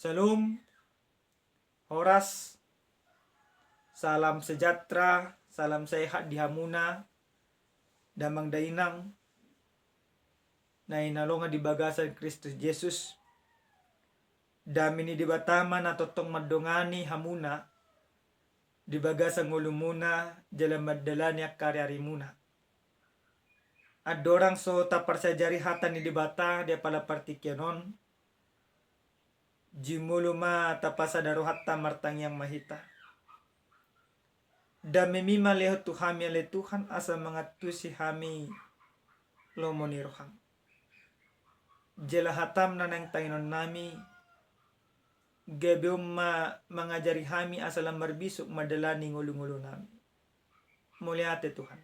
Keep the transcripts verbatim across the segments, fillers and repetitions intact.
Shalom, horas, salam sejahtera, salam sehat di hamuna, damang dainang, na hinalongan di bagasan Kristus Jesus. Dame ni Debata ma na tongtong mandongani hamuna di bagasan ngolumuna jala mandalani angka ariarimuna. Andorang so taparsajari hata ni Debata di apala partingkian on, jumolo ma tapasada rohanta, martangiang ma hita. Damemi ma lehon tu hami ale Tuhan, asa mangantusi hami lomo ni roham. Jala hatam na naeng tanginon nami, gabe on ma mangajari hami asa lam marbisuk mandalani ngolungolu nami. Mauliate Tuhan,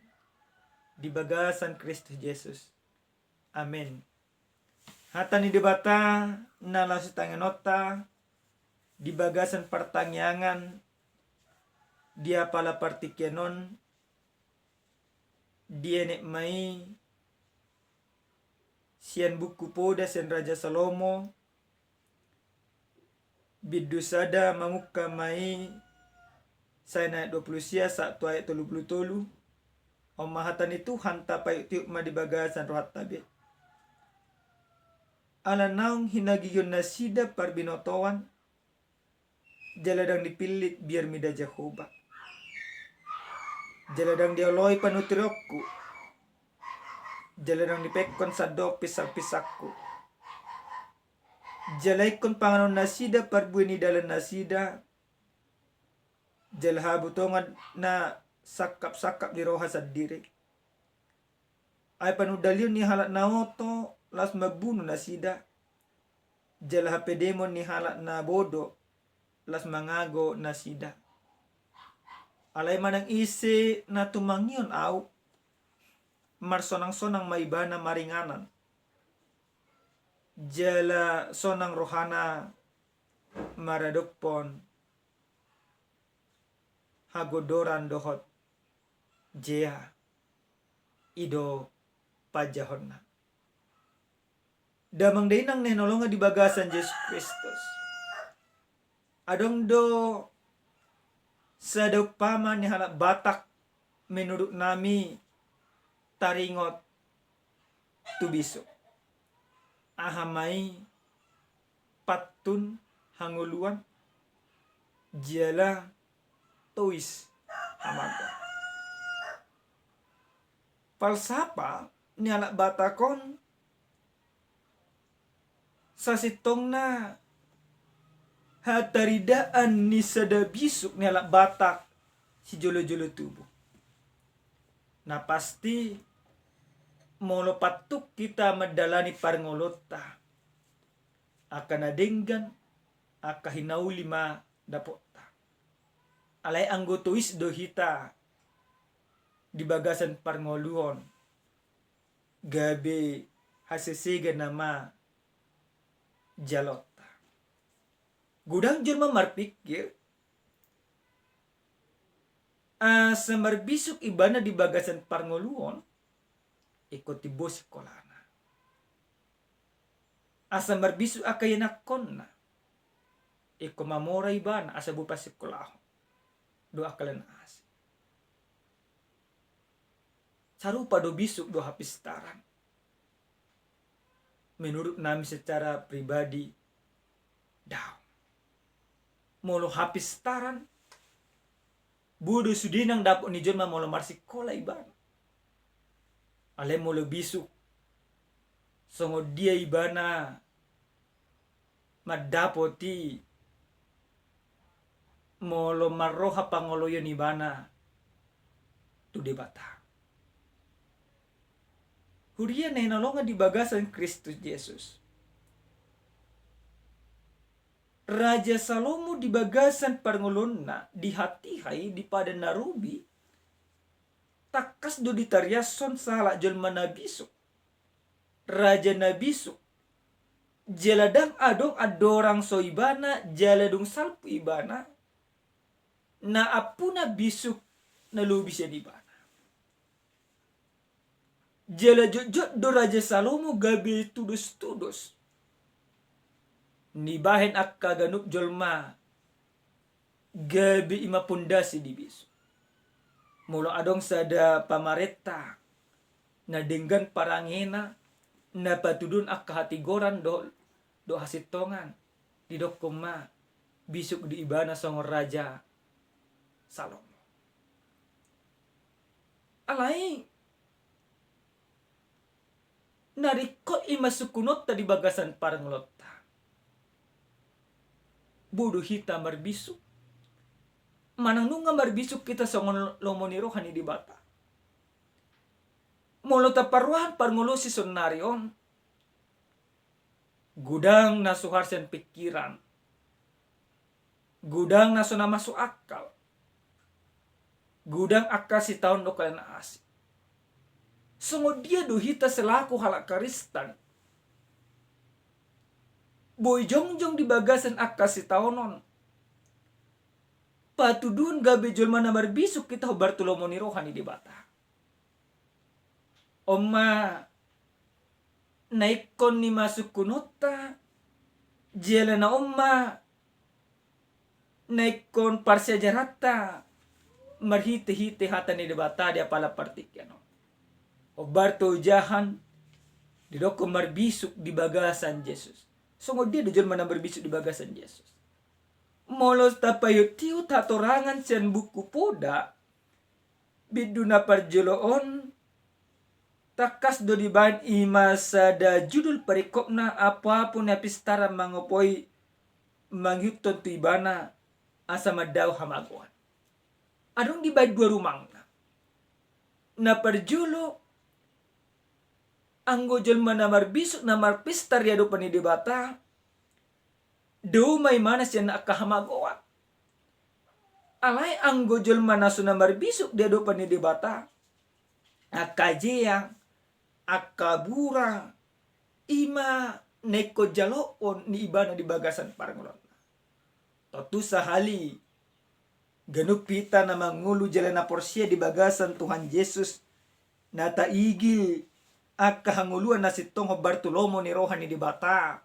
di bagasan Kristus Jesus. Amen. Hata ni Debata na laho sitangianonta di bagasan partangiangan di apala partingkian on, dienet ma i sian Buku Poda sian Raja Salomo, bindu sada, mamungka ma i sian ayat dua pulu sia sahat tu ayat tolu pulu tolu. On ma hata ni Tuhan, tapaihutihut ma di bagasan rohanta be. Ala naung hinagihon nasida parbinotoan, jala ndang dipillit biar mida Jahowa. Jala ndang dioloi panuturionku, jala ndang dipaikkon sandok pinsangpinsangku. Jala ingkon panganon nasida parbue ni dalan nasida, jala habutongan na sangkapsangkap ni roha sandiri. Ai panundalion ni halak na oto laos mambunu nasida, jala hapedemon ni halak na bodo laos mangago nasida. Alai manang ise na tumangihon ahu, marsonangsonang ma ibana maringanan, jala sonang rohana maradophon hagodoran dohot jea i do panjahonna. Damang dainang na hinaholongan di bagasan Jesus Kristus, adong do sada umpama ni halak Batak menurut nami taringot tu bisuk. Aha ma i? Pantun, hangoluan, jala tois hamarga. Falsafah ni halak Batak on sasintongna hataridaan ni sada bisuk ni halak Batak sijolojolo tubu. Na pasti, molo pantun hita mandalani parngoluonta, angka na denggan, angka hinauli ma dapotta. Alai anggo tois do hita di bagasan parngoluon, gabe hasesega nama jaloonta. Godang jolma marpikir, asa marbisuk ibana di bagasan parngoluon, ingkon timbo sikolana. Asa marbisuk angka ianakhonna, ingkon mamora ibana asa boi pasingkolahon dohot angka na asing. Sarupa do bisuk dohot hapistaran? Menurut nami secara pribadi, daong. Molo hapistaran, boi do sude nang dapot ni jolma molo marsingkola ibana. Alai molo bisuk, songon dia ibana mandapot i molo marroha pangoloion ibana tu Debata? Huria na hinaholongan di bagasan Kristus Jesus, Raja Salomo di bagasan parngoluonna di hatiha i di Padan na Robi, tangkas do ditariashon sahalak jolma na bisuk, raja na bisuk. Jala ndang adong andorang so ibana jala dung salpu ibana, na ampuna bisuk na lobi sian ibana. Jala jotjot do Raja Salomo gabe tudostudos. nibahen angka ganup jolma gabe i ma pondasi di bisuk. Molo adong sada pamarenta na denggan parangena, na patuduhon angka hatigoran dohot, dohot hasintongan, didokkon ma bisuk di ibana songon Raja Salomo. Alai na ringkot i ma sungkunonta di bagasan parngoluonta. Boi do hita marbisuk? Manang nunga marbisuk hita songon lomo ni roha ni Debata? Molo taparrohahon parngoluon sisonari on, godang na so harsian pingkiran, godang na so na masuk akal, godang angka sitaonon dohot na asing. Songon dia do hita selaku halak Kristen boi jongjong di bagasan angka sitaonon, patuduhon gabe jolma na marbisuk hita hombar tu lomo ni roha ni Debata? On ma na ingkon ni masungkunonta, jala na on ma na ingkon parsiajaranta marhitehite hata ni Debata di apala partingkian on. Hombar tu ojahan didokkon marbisuk di bagasan Jesus. Songon dia do jolma na marbisuk di bagasan Jesus? Molo tapaihutihut hatorangan sian Buku Poda, bindu na parjolo on, tangkas do dibahen i ma sada judul perikopna, apoapo ni hapistaran mangopoi mangihuthon tu ibana asa mandao hamagoan. Adong dibahen dua rumangna. Na parjolo, anggo jolma na marbisuk na marpistar di adopan ni Debata, dao ma ibana sian angka hamagoan. Alai anggo jolma na so na marbisuk di adopan ni Debata, angka jeang, angka bura, i ma na ingkon jaloon ni ibana di bagasan parngoluonna. Tontu sahali ganup hita na mangolu jala na porsea di bagasan Tuhan Jesus, na taigil angka hangoluan na sintong hombar tu lomo ni roha ni Debata,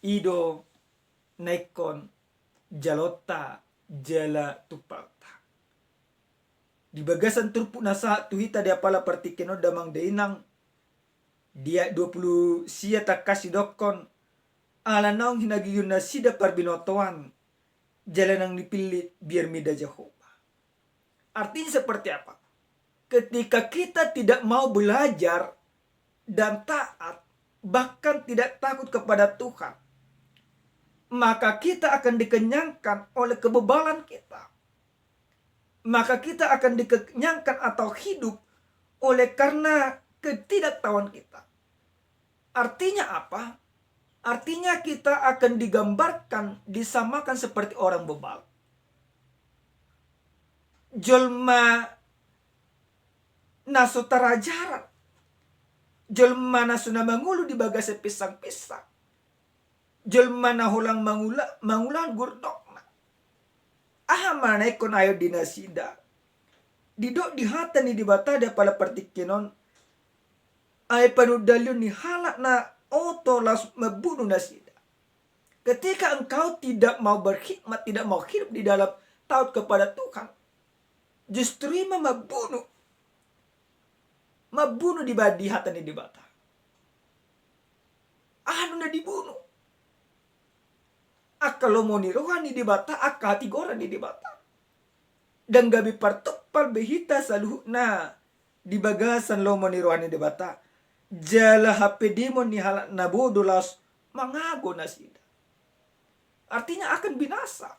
i do na ingkon jaloonta jala tumpalta. Di bagasan turpuk na sahat tu hita di apala partingkian on, damang dainang, di ayat dua pulu sia tangkas didokkon, ala naung hinagihon nasida parbinotoan, jala naung dipillit biar mida Jahowa. Artinya seperti apa? Ketika kita tidak mau belajar dan taat, bahkan tidak takut kepada Tuhan, maka kita akan dikenyangkan oleh kebebalan kita. Maka kita akan dikenyangkan atau hidup oleh karena ketidaktahuan kita. Artinya apa? Artinya kita akan digambarkan, disamakan seperti orang bebal. Jolma na so tarajaran, jolma na so na mangolu di bagasan pinsangpinsang, jolma na holan mangula, mangulahon gordokna. Aha ma na ingkon aeon di nasida? Didok di hata ni Debata di apala partingkian on, ai panundalion ni halak na oto laos mambunu nasida. Ketika engkau tidak mau berkhidmat, tidak mau hidup di dalam taat kepada Tuhan, justru i ma mambunu. Mambunu di ba-, di hata ni Debata. Aha do na dibunu? Angka lomo ni roha ni Debata, angka hatigoran ni Debata. Ndang gabe partumpal be hita saluhutna di bagasan lomo ni roha ni Debata. Jala hapedemon ni halak na bodo laos mangago nasida. Artinya akan binasa.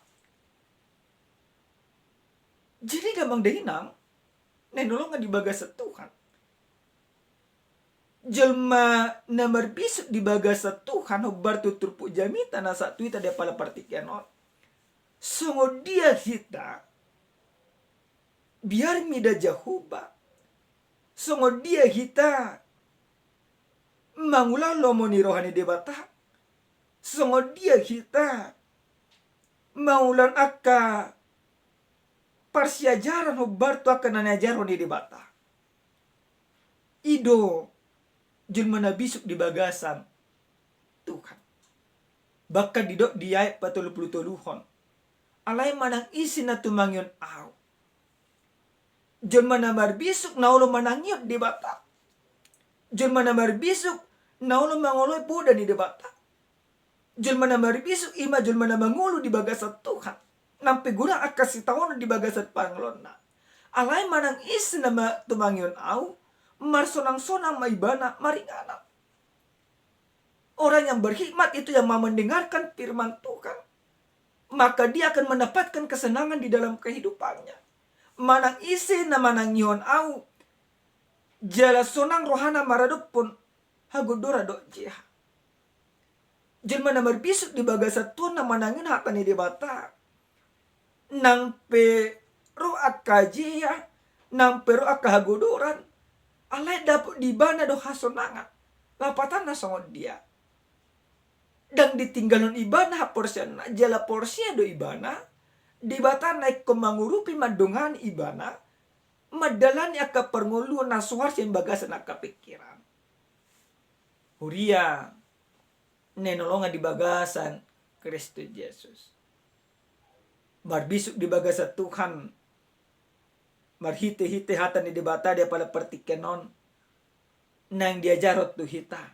Jadi damang dainang na hinaholongan di bagasan Tuhan, jolma na marbisuk di bagasan Tuhan hombar tu turpuk jamita na sahat tu hita di apala partingkian on, songon dia hita biar mida Jahowa? Songon dia hita mangulahon lomo ni roha ni Debata? Songon dia hita mangulahon angka parsiajaran hombar tu angka na niajarhon ni Debata? I do jolma na bisuk di bagasan Tuhan. Bahkan didok di ayat patolu pulu toluhon, alai manang ise na tumangihon Ahu. Jolma na marbisuk na olo manangihon Debata. Jolma na marbisuk na olo mangoloi poda ni Debata. Jolma na marbisuk i ma jolma na mangolu di bagasan Tuhan. Nang pe godang angka sitaonon di bagasan parngoluonna. Alai manang ise na ma-, tumangihon Ahu, marsonang-sonang ma ibana maringanan. Orang yang berhikmat itu yang mau mendengarkan firman Tuhan, maka dia akan mendapatkan kesenangan di dalam kehidupannya. Manang ise na manangihon Ahu, jala sonang rohana maradophon hagodoran dohot jeha. Jolma na marbisuk di bagasan Tuhan na manangihon hata ni Debata, nang pe ro angka jeha, nang pe ro angka hagodoran, alai dapot di ibana do hasonangan. Lapatanna songon dia? Ndang ditinggalhon ibana haporseaonna, jala porsea do ibana, Debata na ingkon mangurupi, mandongani ibana, mandalani angka parngoluon na suar sian bagasan angka pingkiran. Huria na hinaholongan di bagasan Kristus Jesus. Marbisuk di bagasan Tuhan, marhite-hite hata ni Debata di apala partingkian on, naeng diajarhon tu hita.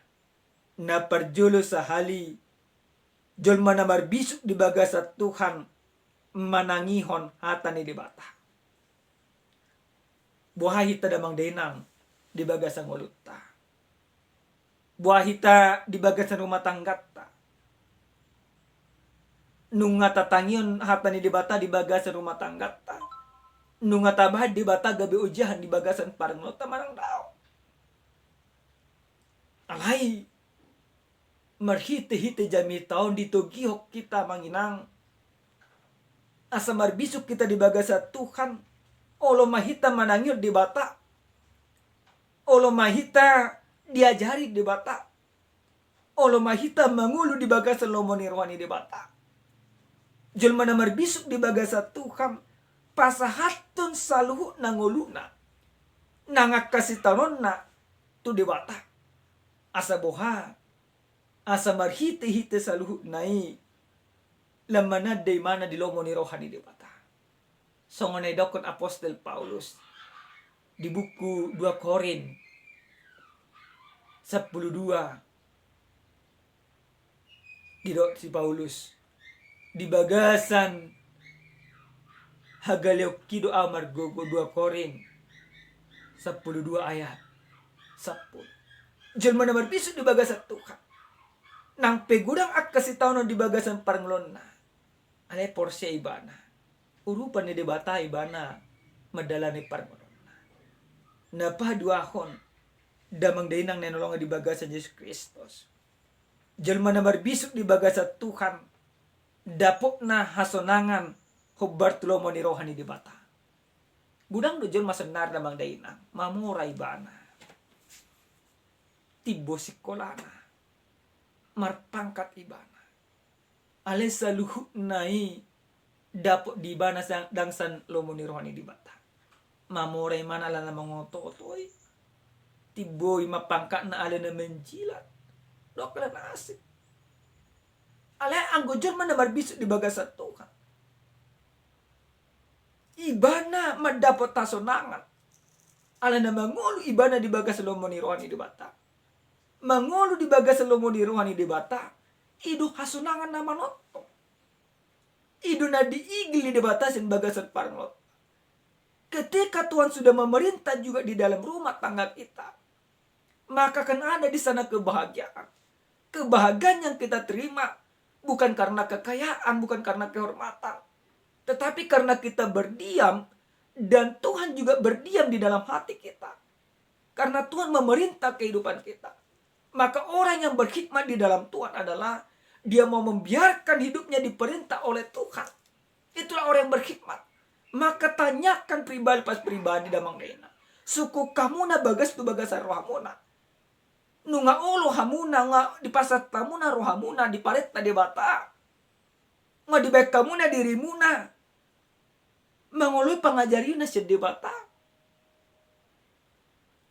Na parjolo sahali, jolma na marbisuk di bagasan Tuhan manangihon hata ni Debata. Boha hita damang dainang di bagasan ngolunta? Boha hita di bagasan rumah tanggata? Nunga tatangihon hata ni Debata di bagasan rumah tanggata? Nunga tabahen Debata gabe ojahan di bagasan parngoluonta manang daong? Alai marhite-hite jamita on ditogihon hita amang inang, asa marbisuk hita di bagasan Tuhan. Olo ma hita manangihon Debata. Olo ma hita diajari Debata. Olo ma hita mangolu di bagasan lomo ni roha ni Debata. Jolma na marbisuk di bagasan Tuhan pasahathon saluhutna ngoluna nang angka sitaononna tu Debata. Asa boha? Asa marhite-hite saluhutna i lam mananda ibana di lomo ni roha ni Debata. Songon na didokkon apostel Paulus di buku dua Korint sampulu dua, didok si Paulus, di bagasan hagaleonki do ahu margogo, dua Korint sampulu dua ayat sampulu. Jolma na marbisuk di bagasan Tuhan, nang pe godang angka sitaonon di bagasan parngoluonna, alai porsea ibana, urupan ni Debata ibana mandalani parngoluonna. Na paduahon, damang dainang na hinaholongan di bagasan Jesus Kristus, jolma na marbisuk di bagasan Tuhan dapotna hasonangan hombar tu lomo ni roha ni Debata. Godang do jolma saonari damang dainang, mamora ibana, timbo singkolana, marpangkat ibana, alai saluhutna i dapot di ibana sa-, ndang sian lomo ni roha ni Debata. Mamora ibana alana mangoto-oto i, timbo i ma pangkatna alana manjilat, dohot alana asing. Alai anggo jolma na marbisuk di bagasan Tuhan, ibana mandapot hasonangan alana mangolu ibana di bagasan lomo ni roha ni Debata. Mangolu di bagasan lomo ni roha ni Debata, i do hasonangan na manongtong. I do na diigil ni Debata sian bagasan parngoluon. Ketika Tuhan sudah memerintah juga di dalam rumah tangga kita, maka akan ada di sana kebahagiaan. Kebahagiaan yang kita terima bukan karena kekayaan, bukan karena kehormatan, tetapi karena kita berdiam dan Tuhan juga berdiam di dalam hati kita. Karena Tuhan memerintah kehidupan kita. Maka orang yang berhikmat di dalam Tuhan adalah dia mau membiarkan hidupnya diperintah oleh Tuhan. Itulah orang yang berhikmat. Maka tanyakan pribadi pas pribadi damang dainang, sukupkon hamuna bagas tu bagasan rohamuna. Nunga olo hamuna, nunga dipasahat hamuna rohamuna diparenta Debata, nunga dibaen hamuna dirimuna mangoloi pangajarion na sian Debata.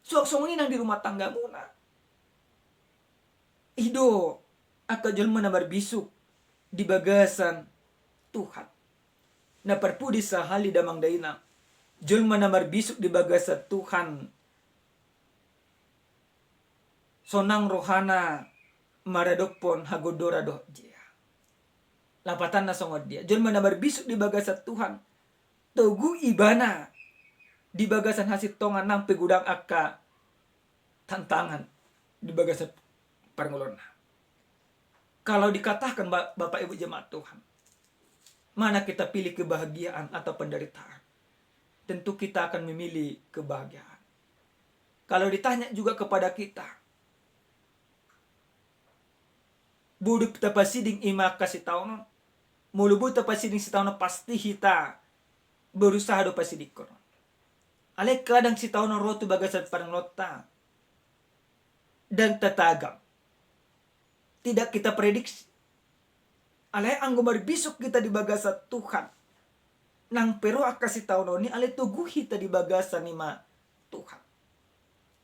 Suang songon i nang di rumah tanggamuna. I do angka jolma na marbisuk di bagasan Tuhan. Na parpudi sahali damang dainang, jolma na marbisuk di bagasan Tuhan, sonang rohana maradophon hagodora dohot jea. Lapatanna songon dia? Jolma na marbisuk di bagasan Tuhan, togu ibana di bagasan hasintongan nang pe godang angka tantangan di bagasan parngoluonna. Kalau dikatakan ba-, Bapak Ibu jemaat Tuhan, mana kita pilih kebahagiaan atau penderitaan? Tentu kita akan memilih kebahagiaan. Kalau ditanya juga kepada kita, boi do tapasiding i ma angka sitaonon? Molo boi tapasiding sitaonon, pasti hita berusaha do pasidingkon. Alai kadang sitaonon ro tu bagasan parngoluonta dan tatagam. Tidak kita prediksi. Alai anggo marbisuk hita di bagasan Tuhan, nang pe ro angka sitaonon i, alai togu hita di bagasan i ma Tuhan.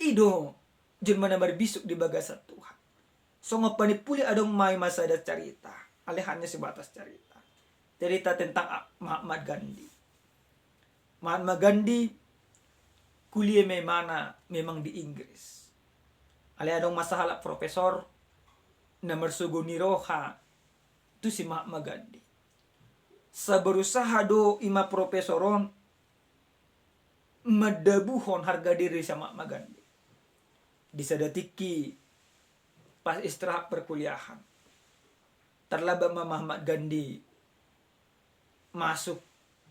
I do jolma na marbisuk di bagasan Tuhan. Songon panimpuli adong ma i ma sada carita, alai hanya sebatas carita. Cerita tentang A-, Mahatma Gandhi. Mahatma Gandhi kuliah ma imana memang di Inggris. Alai adong ma sahalak profesor na marsogo ni roha tu si Mahatma Gandhi. Sai berusaha do i ma profesor on mandabuhon harga diri si Mahatma Gandhi. Di sada tingki pas istirahat perkuliahan, tarlambat ma Mahatma Gandhi masuk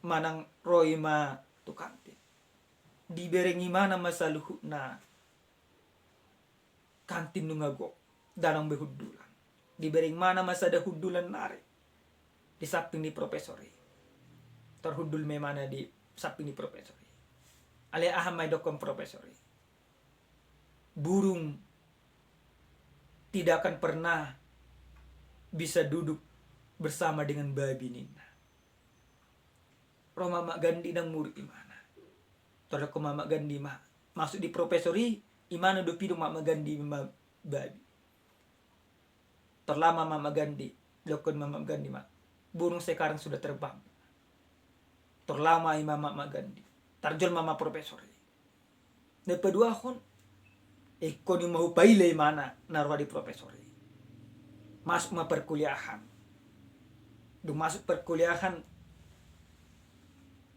manang ro i ma tu kantin. Dibereng imana ma saluhutna kantin nunga gok, ndang be hundulan. Dibereng imana ma sada hundulan nari di samping ni profesor i. Tarhundul ma imana di samping ni profesor i. Alai aha ma didokkon profesor i? Burung tidak akan pernah bisa duduk bersama dengan babi, ninna. Ro ma Mahatma Gandhi, ndang muruk imana. Tor didokkon Mahatma Gandhi ma, maksud ni profesor i, imana do pidong Mahatma Gandhi ma babi. Tor laho ma Mahatma Gandhi, didokkon Mahatma Gandhi ma, burung sekarang sudah terbang. Tor laho ma i ma Mahatma Gandhi. Tarjolma ma profesor i. Na paduahon, ingkon i ma hupaila imana na roha di profesor i. Masuk ma perkuliahan. Dung masuk perkuliahan,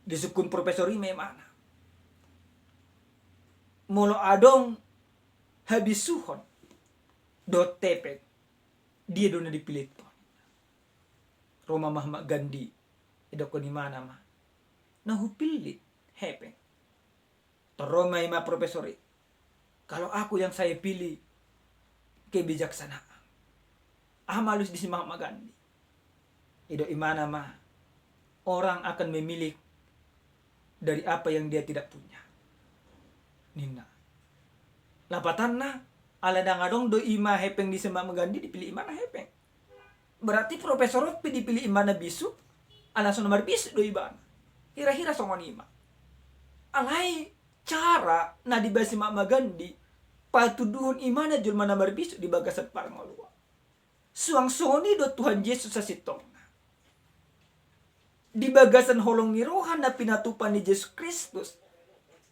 disungkun profesor i ma imana, molo adong habisuhon dohot hepeng, dia do na dipillit ho? Ro ma Mahatma Gandhi, didokkon imana ma, na hupillit hepeng. Tor ro ma i ma profesor i, kalau aku yang saya pilih kebijaksanaan. Aha ma alus ni si Mahatma Gandhi? Didok imana ma, orang akan memilih dari apa yang dia tidak punya, ninna. Lapatanna, ala ndang adong do i ma hepeng di si Mahatma Gandhi, dipillit imana hepeng. Berarti profesor on pe dipillit imana bisuk, ala so na marbisuk do ibana. Hira-hira songon i ma. Alai cara na dibaen si Mahatma Gandhi patuduhon imana jolma na marbisuk di bagasan parngoluon. Suang songon i do Tuhan Jesus sasintongna. Di bagasan holong ni roha na pinatupa ni Jesus Kristus,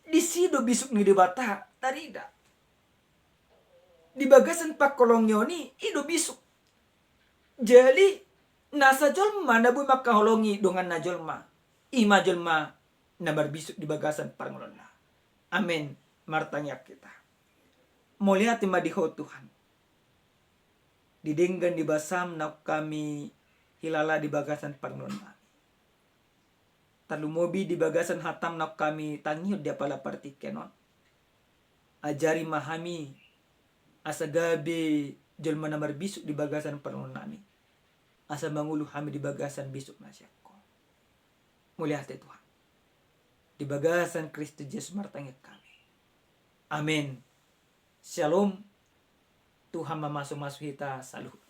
disi do bisuk ni Debata tarida. Di bagasan pangholongion i, i do bisuk. Jadi, nasa jolma na boi mangkaholongi donganna jolma, i ma jolma na marbisuk di bagasan parngoluonna. Amen. Martangiang hita. Mauliate ma di Ho Tuhan, di denggan ni basam naung hami hilala di bagasan parngoluon nami. Tarlumobi di bagasan hatam naung hami tangihon di apala partingkian on. Ajari ma hami asa gabe jolma na marbisuk di bagasan parngoluon nami, asa mangolu hami di bagasan bisuk na sian Ho. Mauliate Tuhan. Di bagasan Kristus Jesus martangiang hami. Amen. Syalom. Tuhan mamasumasu hita saluhut.